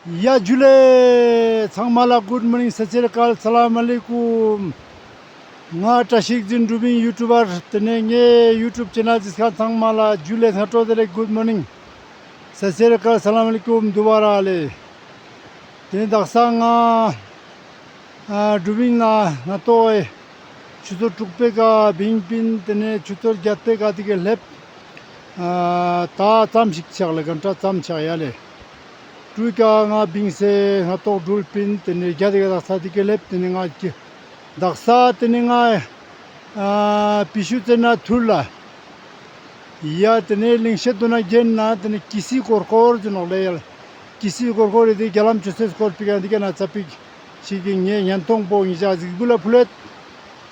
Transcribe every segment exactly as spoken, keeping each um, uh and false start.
ཡ་ཇུ་ལེ། ཚང་མ་ལ་གུཌ་མོར་ནིང་སད་སི་རི་ཨ་ཀལ་ས་ལམ་ཨ་ལེ་ཀུམ། ང་བཀྲ་ཤིས་རིག་འཛིན་དིབ་ལིང་ཡུ་ཊུབ་པར། ཏེ་ནེ་ངའེ་ཡུ་ཊུབ་ཆེ་ནལ་ཟིགས་ཁན་ཚང་མ་ལ་ཇུ་ལེ་སྔ་དྲོ་བདེ་ལེགས། གུཌ་མོར་ནིང་། སད་སི་རི་ཨ་ཀལ་ས་ལམ་ཨ་ལེ་ཀུམ་དུ་བ་ར་ལེ། ཏེ་ནེ་དག་ས་ང་ཨ་དིབ་ལིང་ན་ང་ཏོག་ཨེ་ཆུ་ཚོད་དྲུག་པའི་ཀ་བིངས་པིན། ཏེ་ནེ་ཆུ་ཚོད་བརྒྱད་པའི་ཀ་ཏེ་ཀ་ལེབས། ཨ་ད་ཙམ་ཞིག་ཆགས་ལེ། གན་ཊ་ཙམ་ཆགས་ཡ་ལེ། དྲུག་ཀ་ང་བིངས་སེ་ང་ཏོག་དྲུལ་པིན། ཏེ་ནེ་བརྒྱད་པའི་ཀ་དག་ས་ཏེ་ཀ་ལེབས། ཏེ་ནེ་ང་ཀི་དག་ས་ཏེ་ནེ་ང་ཨ་པི་ཤུ་ཙེ་ན་ཐུར་ལ། ཡ་ཏེ་ནེ་ལིང་ཤེད་དུ་ན་གྱེན་ན་ཏེ་ནེ་ཀི་སི་གོར་གོར་ཟེར་ནོག་ལེ་ཡ། ཀི་སི་གོར་གོར་རེ་ཏེ་གྱ་ལམ་ཅོ་སེ་སྐོར་པི་ཀ་ཏེ་ཀ་ན་ཙ་པིག་ཞིག་གི་ངའེ་ཉན་ཐོང་པོ་ཉེ་ཞ་ཟིགས་གུ་ལ་ཕུལ་ལེད།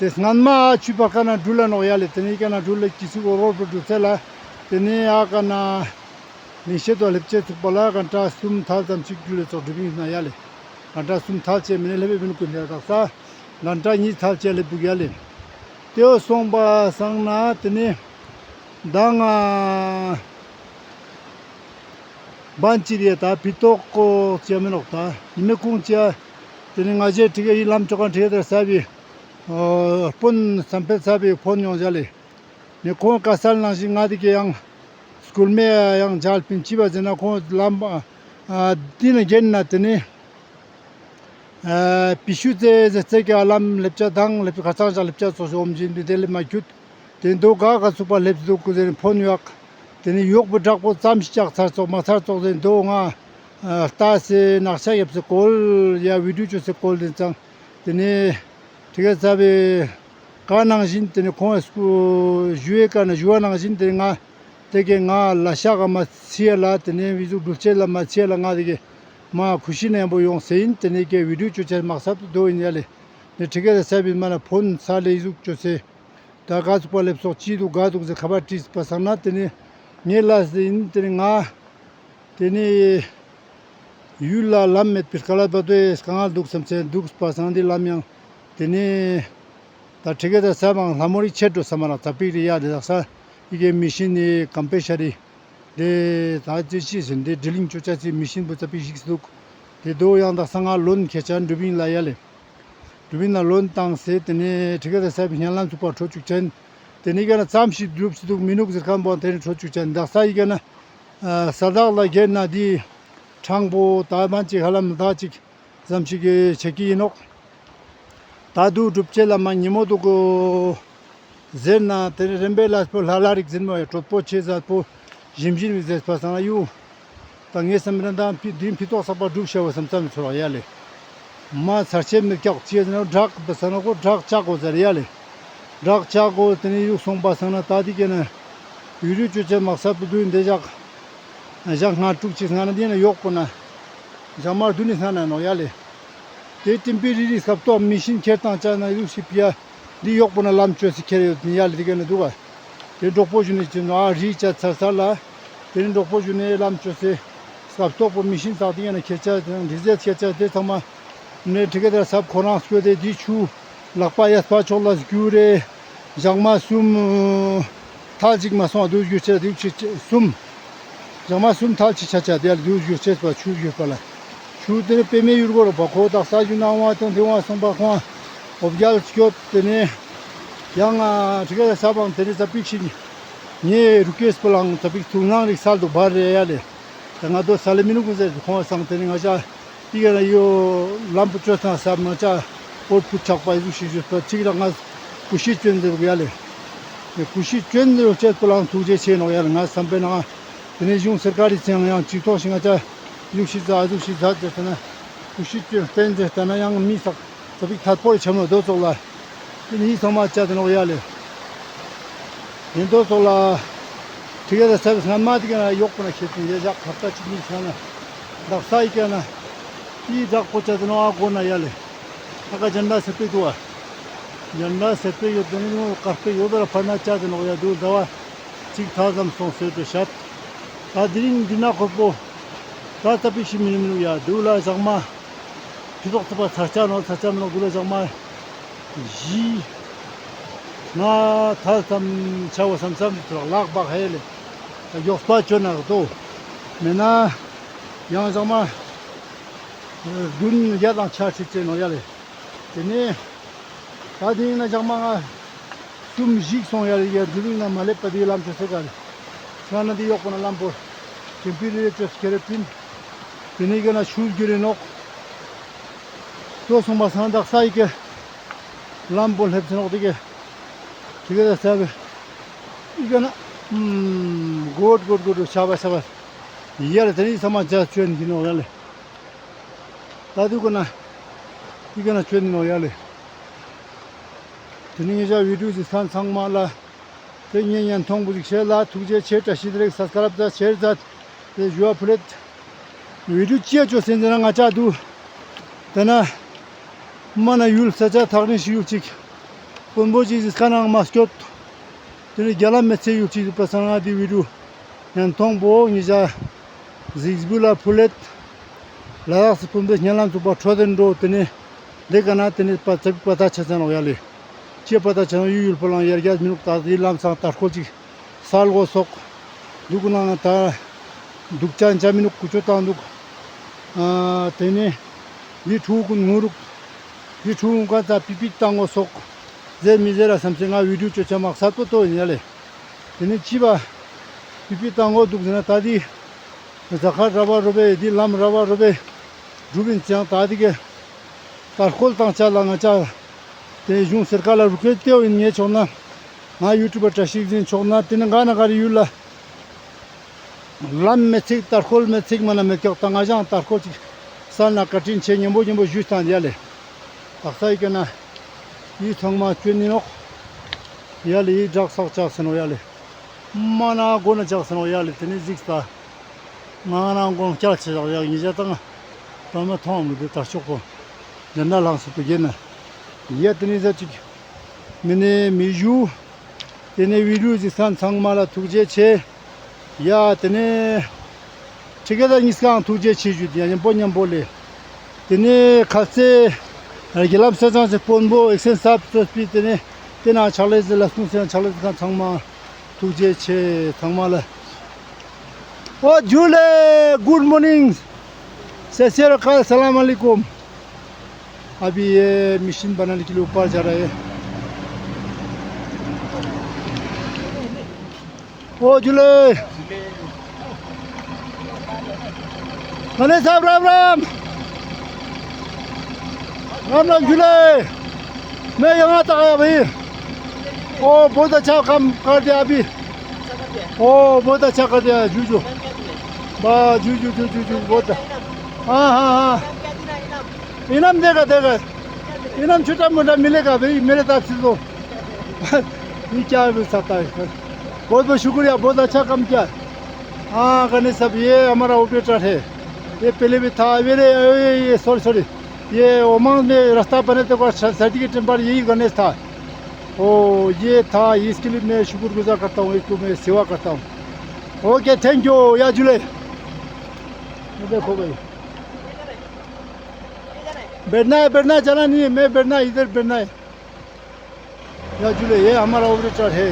ཏེ་སྔན་མ་ཨ་ཆུ་བར་ཀ་ན་དྲུལ་ལ་ནོག་ཡ་ལེ། ཏེ་ནེ་ཀ་ན་དྲུལ་ལ་ཀི་སི་གོར་གོར་པོ་དྲུལ་ཚེ་ལ་ཏེ་ནེ་ཨ་ཀ་ན་ལིང་ཤེད་དུ་ལེབ་ཅེས་ཚུགས་པ་ལ་གན་ཊ་སུམ་ཐལ་ཙམ་ཞིག་དྲུལ་ལེ་ཙོགས་དིབ་ལིང་ན་ཡ་ལེ། གན་ཊ་སུམ་ཐལ་ཅེས་མེ་ནེ་ལེབ་བེ་བིན་ཀུན་ལེ། དག་ས་གན་ཊ་ཉིས་ཐལ་ཅེས་ལེབ་དུག་ཡ་ལེ། ཏེའོ་སོང་པ་སང་ན་ཏེ་ནེ་ད་ང་བན་ཅི་རེ་ད་ཕི་ཏོག་ཀོ་ཅི་མེ་ནོག་ད་ཉི་མེ་ཁུང་ཅི་ཡ། ཏེ་ནེ་ང་ཞའེ་ཁྲི་ཀའེ་ལམ་ཅོ་ཁན་ཁྲི་ཀའེ་ད་ས་བི་ཨ་དཔོན་སམ་ཕེལ་ས་བི་ཕོན་ཡོང་ཞ་ལེ། ནེ་ཁོང་ཀ་སལ་ནང་བཞིན་ང་ཏེ་ཀའེ་ཡང་སྐུལ་མའེ་ཡང་མཇལ་པིན། ཅི་བ་ཟེར་ན་ཁོང་ལམ་ཨ་ཏེ་ན་གྱེན་ན་ཏེ་ནེ་ཨ་པི་ཤུ་ཙེ་ཟེར་ཙེ་ཀའེ་ལམ་ལེབ་ཅ་དང་ལེབ་ཁ་ཚང་ཞག་ལེབ་ཅ་ཙོགས་ཤིག་ཨོམ་ཇིན་པི་ཏེ་ལེ་མ་ཁྱུད། ཏེ་དོ་ག་ག་ཚུགས་པ་ལེབ་དུག་གུ་ཟེར་ཕོན་ཡོག། ཏེ་ནེ་ཡོག་པོ་དྲག་པོ་ཙམ་ཞིག་ཅག་ཚར་ཙོགས་མ་ཚར་ཙོགས་ཟེར་དོ་ང་ཨ་ལྟ་སེ་ནག་ཤ་ཡབ་སེ་ཀོལ་ཡ་བི་ཌིའོ་ཅོ་སེ་ཀོལ་ཏེ་ཙང་། ཏེ་ནེ་ཁྲི་ཀའེ་ས་བི་ཀ་ནང་བཞིན་ཏེ་ནེ་ཁོང་སྐུ་ཞུ་བའེ་ཀ་ན་ཞུ་བ་ནང་བཞིན་ཏེ་ང་ཏེ་ཀའེ་ང་ལ་ཤག་ག་མ་ཚི་ཡ་ལ་ཏེ་ནེ་བི་ཟུག་དྲུལ་ཅེས་ལ་མ་ཚི་ཡ་ལ་ང་ཏེ་ཀའེ་མ་ཁུ་ཤི་ན་ཡང་པོ་ཡོང་སེ་ཨིན། ཏེ་ནེ་ཀའེ་བི་ཌིའོ་ཅོ་ཅེས་མག་ས་བོ་དོ་ཨིན་ཡ་ལེ། ནེ་ཁྲི་ཀའེ་ས་བི་མ་ན་ཕོན་ས་ལེ་ཟུག་ཅོ་སེ་ད་ག་ཚུགས་པ་ལེབ་སོག་ཅི་དུག་ག་དུག་ཟེར་ཁ་པར་དྲིས་པ་སང་ན་ཏེ་ནེ་ངའེ་ལ་ཟེར་ཨིན། ཏེ་ནེ་ང་ཏེ་ནེ་ཡུལ་ལ་ལམ་མེད་པའི་སྐལ་བ་དོ་ཡེ་དཀའ་ངལ་དུག་སམ་སེ་དུག་པ་སང་ཏེ་ལམ་ཡང་ཏེ་ནེ་ད་ཁྲི་ཀའེ་ད་ས་མང་ལྷ་མོ་རི་ཆེད་འགྲོ་ས་མ་རག་ཙ་པིག་རེ་ཡ་ཏེ་དག་ས་ཡི་གེ་མི་ཤིན་ནི་ཀམ་པེ་ཤ་རི་ཏེ་ད་ཅི་ཅི་ཟེར་ཏེ་དྲི་ལིང་ཅོ་ཅ་ཅི་མི་ཤིན་པོ་ཙ་པིག་ཞིག་དུག། ཏེ་དོ་ཡང་དག་ས་ང་ལོན་ཁྱེར་ཅ་དིབ་ལིང་ལ་ཡ་ལེ། དིབ་ལིང་ལ་ལོན་ཏང་སེ་ཏེ་ནེ་ཁྲི་ཀའེ་ད་ས་བི་ཉན་ལམ་ཚུགས་པ་ཁྲོ་ཅུག་ཅན། ཏེ་ནེ་ཀ་ན་ཙམ་ཞིག་དུག་ཅི་དུག་མི་ནུག་ཟེར་ཁན་པོ་ཏེ་ནེ་ཁྲོ་ཅུག་ཅན། དག་ས་ཡི་ཀ་ན་ཨ་ས་དག་ལ་གྱེན་ན་ཏེ་ཕྲང་པོ་ད་མན་ཅིག་ཧ་ལམ་ད་ཅིག་ཙམ་ཞིག་གི་ཆེ་ཀི་ཨིན་ནོག། ད་དུག་གྲུབ་ཅེས་ལ་མ་ཉི་མོ་དུག་གོ་ཟེར་ན་ཏེ་ནེ་རེམ་པེ་ལ་པོ་ལྷ་ལྷ་རིག་ཟེར་མོ་ཡ་གྲོད་པོ་ཆེ་ཟ་པོ་ཞིམ་ཞིམ་རིག་ཟེར་པ་སང་ན་ཡུ། ད་ངའེ་སམ་པ་ན་ད་ཕི་དིན་ཕི་ཏོག་ས་པ་གྲུབ་ཤ་བ་སམ་སམ་ཚོར་བ་ཡ་ལེ། མ་ཚར་ཆེ་མི་སྐྱག་ཅི་ཟེར་ན་བྲག་པ་སང་ན་ཀོ་བྲག་ཅག་གོ་ཟེར་ཡ་ལེ། བྲག་ཅག་གོ་ཏེ་ནེ་ཡུག་སོང་པ་སང་ན་ད་ཏེ་ཀའེ་ན་བི་ཌིའོ་ཅོ་ཅེས་མག་ས་པོ་དུག་ཨིན། ཏེ་ཞག་ཞག་ལྔ་དྲུག་ཅིག་སྔ་ན་ཏེ་ན་ཡོག་པོ་ན་ཞག་མ་དུན་ནི་སྔ་ན་ནོག་ཡ་ལེ། ཏེ་ཏིམ་པི་རི་རི་སྐབས་ཏོག་མི་ཤིན་ཁྱེར་ཏང་ཅ་ན་ཡུག་ཤི་པི་ཡ་འི་ཡོག་པོ་ན་ལམ་ཅོ་སེ་ཁྱེར་ཡོད་ནི་ཡ་ལེ། ཏེ་ཀའེ་ན་དུག་ག། ཏེ་གྲོག་པོ་ཞུ་ནེ་ཅི་ནོ་ཨ་རི་ཅ་ཚར་ཚར་ལ། ཏེ་ནེ་གྲོག་པོ་ཞུ་ནེ་ལམ་ཅོ་སེ་སྐབས་ཏོག་པོ་མི་ཤིན་ས་ཏེ་ཀའེ་ན་ཁྱེར་ཅ་ཏེ་རི་ཟེར་ཁྱེར་ཅ་ཏེ་ཚང་མ་ནེ་ཁྲི་ཀའེ་ད་ས་བི་ཁོ་རང་སྐྱོད་དེ་ཏེ་ཆུ་ལག་པ་ཡ་སྤ་ཆོག་ལ་སྒྱུར་རེ་ཞག་མ་སུམ་ཐལ་ཅིག་མ་སོང་དུག་སྒྱུར་ཅེས་ཏེ་ཆུ་སུམ་ཞག་མ་སུམ་ཐལ་ཅིག་ཆ་ཅ་ཏེ་ཡ་ལེ་དུག་སྒྱུར་ཅེས་པ་ཆུ་སྒྱུར་པ་ལ། ཆུ་ཏེ་ནེ་པེ་མེ་ཡུར་གོ་རོ་པ་ཁོ་དག་ས་ཞུ་ན་ཝང་ཏང་ཏེ་ཝང་སོང་པ་ཁོང་འོ་བརྒྱལ་སྐྱོད། ཏེ་ནེ་ཡང་ཁྲི་ཀའེ་ད་ས་བང་ཏེ་ནེ་ཙ་པིག་ཞིག་ངའེ་རུ་ཀེས་པོ་ལང་ཙ་པིག་ཐུག་ནང་རིག་སལ་དུག་བར་རེ་ཡ་ལེ། ད་ང་དོ་ས་ལེ་མི་ནུག་གུ་ཟེར་ཁོང་སང་ཏེ་ནེ་ང་ཅ་ཏེ་ཀའེ་ན་ཡོ་ལམ་པོ་ཅོས་ཏང་ས་ང་ཅ་ཨོར་ཕུ་ཆག་པ་ཡི་ཟུག་ཤིག་ཞུས་པ་ཅིག་ར་ང་ཀུ་ཤི་ཅོན་ཟེར་གུ་ཡ་ལེ། ཀུ་ཤི་ཅོན་ཟེར་ཅེས་པོ་ལང་ཐུགས་རྗེ་ཆེ་ནོག་ཡ་ལེ། ང་སམ་པའེ་ནང་ཏེ་ནེ་གཞུང་སར་ཀར་རི་ཅང་ཡང་ཅིག་ཐོག་ཞིག་ང་ཅ་ཟུག་ཤིག་ཟ་ཟུག་ཤིག་ཟ་ཟེར་ཏེ་ན་ཀུ་ཤི་ཅོན་བསྟན་ཟེར་ཏེ་ན་ཡང་མི་སག་ཙ་པིག་ཐད་པོ་རེ་ཆམ་ལོ་དོ་ཙོགས་ལ། ཏེ་ནེ་ཚང་མ་ཅ་ཏེ་ནོག་ཡ་ལེ། ཡིན་དོ་ཙོགས་ལ། ཁྲི་ཀའེ་ད་ས་བི་སྔན་མ་ཏེ་ཀའེ་ན་ཡོག་པོ་ན་ཁྱེར་ཏེ་ཡེ་ཞག་ཧབ་ཏ་ཅིག་ཉིས་ཤ་ན། དག་ས་ཡི་ཀའེ་ན། ཏེ་དྲག་པོ་ཅ་ཏེ་ནོག་ཨ་གོ་ན་ཡ་ལེ། ཨ་ཀ་ཇན་ཌ་སེར་པོ་དུག་བ། ཇན་ཌ་སེར་པོ་ཡོད་དེ་ནི་ཀར་པེ་ཡོད་དེ་ལ་ཕར་ན་ཅ་ཏེ་ནོག་ཡ་དུག་ཟླ་བ་ཅིག་ཐལ་ཙམ་སོང་སེ་དུ་ཤད། ད་དེ་རིང་འདི་ན་ཁོ་པོ་ད་ཙ་པིག་ཤིག་མི་ནུག་མི་ནུག་ཡ་དུག་ལ་ཞག་མ་ཕི་ཏོག་ཙ་པ་ཚར་ཆ་ནོག་ཚར་ཆ་མི་ནོག་དུག་ལ་ཞག་མ་བཞི་ལྔ་ཐལ་ཙམ་ཆ་བོ་སམ་སམ་དུ་ལག་པ་ཧེ་ལེ་ཡོག་པ་ཅོ་ན་དོ་མེད་ན་ཡང་ཞག་མ། བདུན་བརྒྱ་དང་ཆ་ཁྲིག་ཅན་ནོག་ཡ་ལེ། ཏེ་ནེ་ད་དེ་ཡིན་ན་ཞག་མ་ང་གསུམ་བཞི་སོང་ཡ་ལེ། ཡ་དེ་རིང་ན་མ་ལེབ་པ་དེ་ལམ་ཆ་སེ་ག་ལེ། ང་ན་དེ་ཡོག་པོ་ན་ལམ་བོ་ཅིམ་པི་རེ་ཅོས་ཁེ་རེ་ཏིན། ཏེ་ནེ་ག་ན་ཆུ་རྒྱུ་རེ་ནོག། ཏོ་སོང་པ་སང་དག་ས་ཡི་གེ་ལམ་བོ་ལེབ་སེ་ནོག་དེ་གེ། དེ་གེ་ད་ས་བེ་ཡི་གེ་ན་གོད་གོད་གོད་ཆ་བ་ཆ་བ་ཡ་ལེ། ཏེ་ནེ་ས་མ་ཅ་ཅོན་གི་ནོག་ཡ་ལེ། ད་དུ་གོ་ན་ཡི་གེ་ན་ཆོས་ནི་ནོག་ཡ་ལེ། ཏེ་ནེ་ངེ་ཞ་བི་ཌིའོ་ཟིགས་ཁན་ཚང་མ་ལ་ཏེ་ཉེ་ཉན་ཐོང་བུ་ཟིགས་ཤེས་ལ་ཐུགས་རྗེ་ཆེ། བཀྲ་ཤིས་བདེ་ལེགས། སབ་སི་ཀ་རབ་ཛ་ཤེར་ཛ་ཏེ་ཞུ་བ་ཕུལ་ལེད། བི་ཌིའོ་ཅི་ཡ་ཅོ་སེན་ཟེར་ན་ང་ཅག་དུ་ཏེ་ན་མ་ན་ཡུལ་ས་ཆ་ཐག་རིང་ཞིག་ཡུལ་ཅིག་དཔོན་པོ་ཅིག་ཟིགས་ཁན་ནང་མ་སྐྱོད། ཏེ་ནེ་རྒྱ་ལམ་མེད་ཚེ་ཡུལ་ཅིག་ཡོད་པ་སང་ང་དེ་བི་ཌིའོ་ཉན་ཐོང་བོ་ངེ་ཞ་ཟིགས་བུ་ལ་ཕུལ་ལེད། ལ་དྭགས་སི་བུམ་པའི་སྙན་ལམ་ཚུགས་པ་འཕྲོད་དེ་འགྲོ། ཏེ་ནེ་དེ་ག་ན་ཏེ་ནེ་པ་ཚབ་པ་ད་ཆ་ཚན་ནོག་ཡ་ལེ། ཅི་པ་ད་ཆ་ནོག་ཡུལ་ཡུལ་པོ་ལང་ཡར་རྒྱས་མི་ནུག། ད་དེ་ལམ་སང་དར་ཁོལ་ཅིག་སལ་གོ་སོག། དུག་ནང་ད་དུག་ཅན་ཅ་མི་ནུག་ཀུ་ཅོ་བཏང་དུག། ཨ་ཏེ་ནེ་འི་ཕྲུ་གུ་ངུ་རུག། འི་ཕྲུ་གུ་ཀ་ཙ་པི་པི་བཏང་གོ་སོག། ཟེར་མི་ཟེར་ར་སམ་སེ་ང་བི་ཌིའོ་ཅོ་ཆ་མ་ས་ཏོ་ཏོ་ཡིན་ཡ་ལེ། ཏེ་ནེ་ཅི་བ་པི་པི་བཏང་གོ་དུག་ཟེར་ན་ད་དེ་ཟ་ཁ་ར་བ་རོ་བེ་དེ་ལམ་ར་བ་རོ་བེ་གྲུབ་ཡིན་ཙང་ད་དེ་གེ་དཀར་ཁོལ་དང་ཆ་ལ་ང་ཅག་ཏེ་གཞུང་སེར་ཁ་ལ་རུ་ཁེལ་ཏེའོ་ཡིན་ངེ་ཆོག་ན་ང་ཡུ་ཊུབ་པ་བཀྲ་ཤིས་ཟིན་ཆོག་ན་ཏེ་ནེ་ག་ན་ག་རི་ཡུལ་ལ་ལམ་མེད་ཚིག་དཀར་ཁོལ་མེད་ཚིག་མ་ན་མེད་ཀྱག་ད་ང་ཞང་དཀར་ཁོལ་ཅིག་སལ་ན་བཀའ་དྲིན་ཆེ་ཉམ་པོ་ཉམ་པོ་ཞུས་ཏང་ཡ་ལེ། དག་ས་ཡི་གེ་ན་ཡི་ཚང་མ་ཅོ་ནི་ནོག་ཡ་ལེ། ཡི་བྲག་སག་ཆགས་སེ་ནོག་ཡ་ལེ། མ་ན་མགོ་ན་ཆགས་སེ་ནོག་ཡ་ལེ། ཏེ་ནེ་ཟིགས་ད། ང་ང་རང་མགོ་སྐྱག་ཆེ་ཡག་ཡག་ཉེ་ཆ་དང་བ་མ་མཐོང་མི་དེ་དར་ཤོག་པོ་འདི་ན་ལངས་སུ་དུ་རྒྱན་ན་ཡ་ཏེ་ནེ་ཟ་ཅིག་མི་ནེ་མི་ཞུ། ཏེ་ནེ་བི་ཌིའོ་ཟིགས་ཁན་ཚང་མ་ལ་ཐུགས་རྗེ་ཆེ། ཡ་ཏེ་ནེ་ཁྲི་ཀ་ད་ཉིས་ཀའང་ཐུགས་རྗེ་ཆེ་ཞུ། ཏེ་ཡ་ཉམ་པོ་ཉམ་པོ་ལེ། ཏེ་ནེ་ཁ་ཚེ་རྒྱ་ལམ་ས་ཅང་སེ་དཔོན་པོ་ཨེག་སེན་སབ་ཙོ་སྤི་ཏེ་ནེ་ཏེ་ན་ཕྱག་ལས་ཟེར་ལ་སུང་སེ་ཕྱག་ལས་ཟེར་ཁན་ཚང་མ། ཐུགས་རྗེ་ཆེ་ཚང་མ་ལ། ཨོ་ཇུ་ལེ། Good morning. སེ་སེ་ར་ཀ་སཱ་ལམ་ཨ་ལེ་ཀུམ། ཨ་བི་ཡེ་མི་ཤིན་བ་ན་ལི་ཀི་ལི་ཨུ་པར་ཇ་ར་ཧེ། ཨོ་ཇུ་ལེ། ང་ནེ་སབ་རམ་རམ། རམ་རམ་ཇུ་ལེ། མེ་ཡང་ང་ཏག་ཡ་བི། ཨོ་བོ་ད་ཆ་ཀམ་ཀར་དེ་ཨ་བི། ཨོ་བོ་ད་ཆ་ཀར་དེ་ཨ་ཇུ་ཇུ། བ་ཇུ་ཇུ་ཇུ་ཇུ་ཇུ་བོ་ད། ཨ་ཧ་ཧ། ཨི་ནམ་དེ་ག་དེ་ག། ཨི་ནམ་ཆུ་ཏ་མུ་ཏ་མི་ལེ་ག་བི་མི་ལེ་ད་ཚི་ཟོ། ཡི་ཀྱ་བི་ས་ཏ་ཡི། བོ་ད་ཤུ་ཀུ་རི་ཡ་བོ་ད་ཆ་ཀམ་ཀྱ། ཨ་ག་ནེ་སབ་ཡེ་ཨ་མ་ར་ཨོ་པེ་ཊར་ཧེ། ཡེ་པེ་ལེ་བི་ཐ་ཝེ་རེ་ཡེ་ཡེ་སོ་རི་སོ་རི། ཡེ་ཨོ་མང་ནེ་ར་སྟ་པ་ནེ་ཏེ་ཀོ་ས་ཏི་ཀི་ཏེམ་པར་ཡེ་ག་ནེ་ཐ། ཨོ་ཡེ་ཐ་ཨིས་ཀི་ལི་མེ་ཤུ་ཀུར་གུ་ཛར་ཀར་ཏ་ཧུ། ཨིས་ཀི་མེ་སེ་ཝ་ཀར་ཏ་ཧུ། ཨོ་ཀེ་ཐེང་ཀྱུ། ཡ་ཇུ་ལེ། ཡེ་དེ་ཁོ་བེ། बैठना है, बैठना है, चलना नहीं है, मैं बैठना है, इधर बैठना है। या जुले, ये हमारा ऑपरेटर है,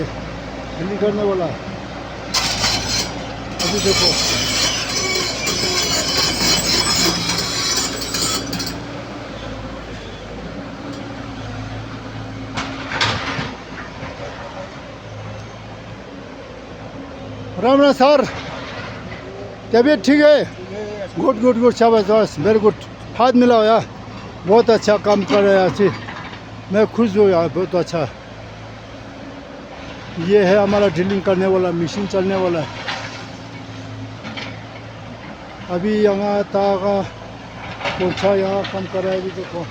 दिल्ली करने वाला। अभी देखो। राम राम सर, तबीयत ठीक है? गुड, गुड, गुड, शाबाश, शाबाश, वेरी गुड। हाथ मिलाओ यार, बहुत अच्छा काम कर रहे हैं अच्छी। मैं खुश हूँ यार, बहुत अच्छा। ये है हमारा ड्रिलिंग करने वाला, मशीन चलने वाला है। अभी यहाँ तक कौन सा यहाँ काम कर रहा है, अभी देखो।